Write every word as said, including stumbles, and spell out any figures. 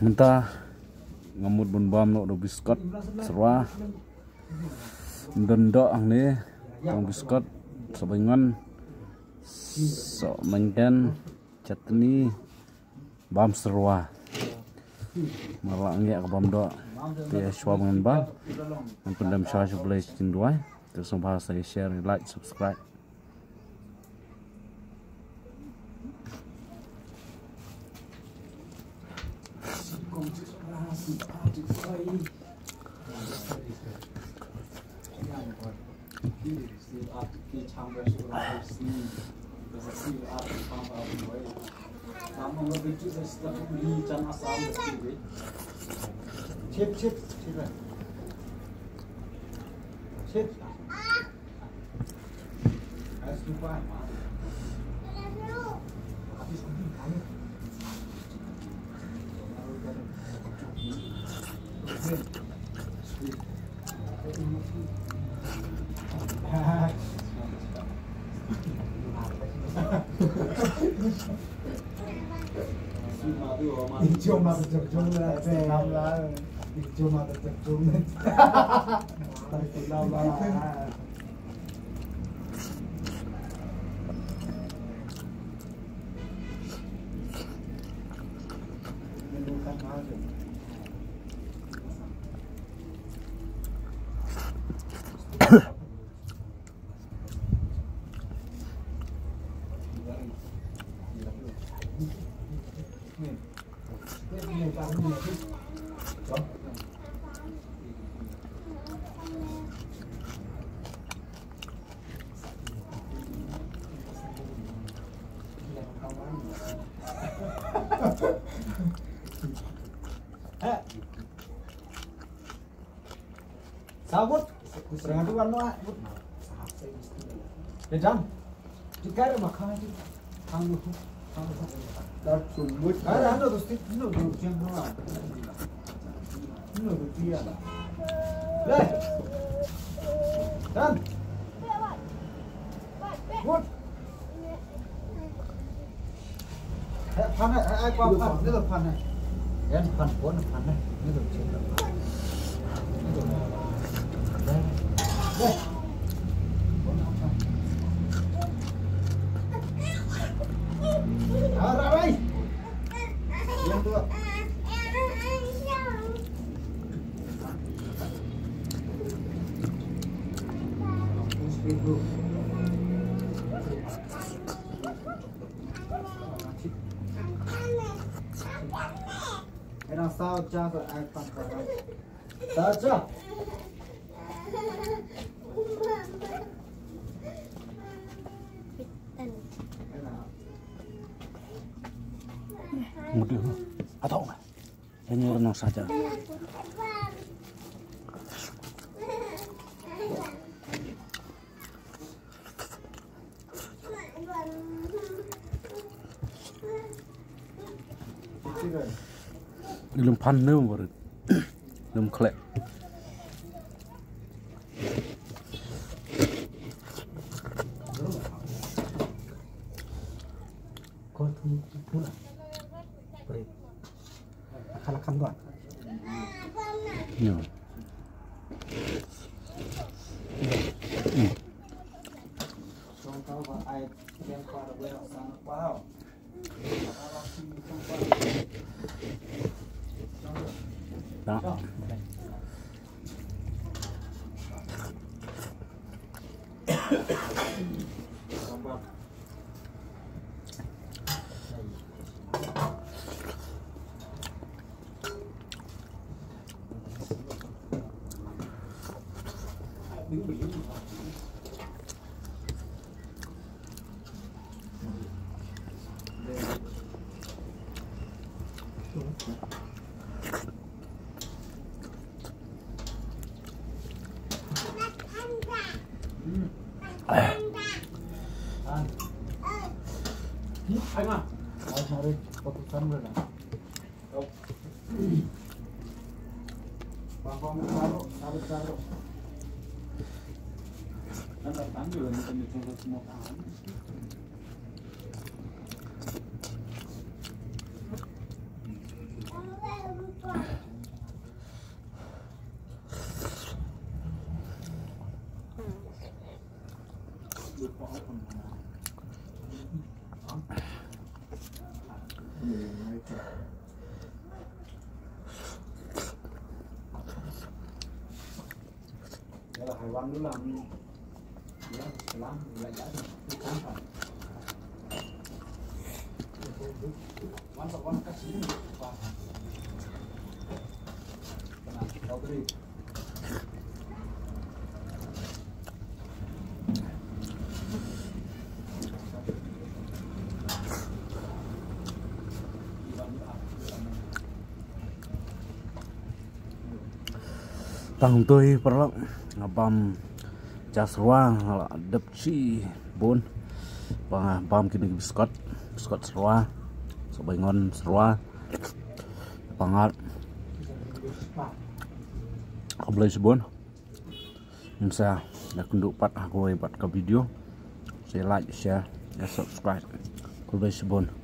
Mynta nga mut ban bam noh da u biskot syrwa. Don doh hangne, tang biskot, sohbeiñngon, sohmynken, chutney, bam syrwa. Mar la ngiah ka bam doh. Te shuwa ban bam, ngan pyndem shuwa sha U Blei sha jingduwai. Te sngewbha sa share, like, subscribe. Chip, chip, chip. Chip. Sabut. Setengah dua no, ah. Dah jam. Tiga dah makan aja. Tang dulu. Tang dulu. Dah sumut. Ah, dah, dah, dah, dah, dah, dah, dah, dah. Dah, dah, dah. Leh. Dan. Good. Eh, pan, eh, eh, pan, pan, ni tu pan, eh. Yan pan, pon pan, eh. Ni tu cik. Ni tu. Eh, eh. Alright. Yang tu. Mudah. Atau enggak? Ini orang saja. Lum pan ne barit. Lum khlek. Kau tu pula. Barit. Kala kam doang. Nyo. Hmm. Tang tui paralok, nga bam ja syrwa, nga la dep shibun. Ba nga bam kine ki biskot, biskot syrwa, sohbaingon syrwa, pangat. Khublei shibun. Ngin sa ïakynduh pat ha kawei pat ka video. Sa like, share, subscribe. Khublei shibun.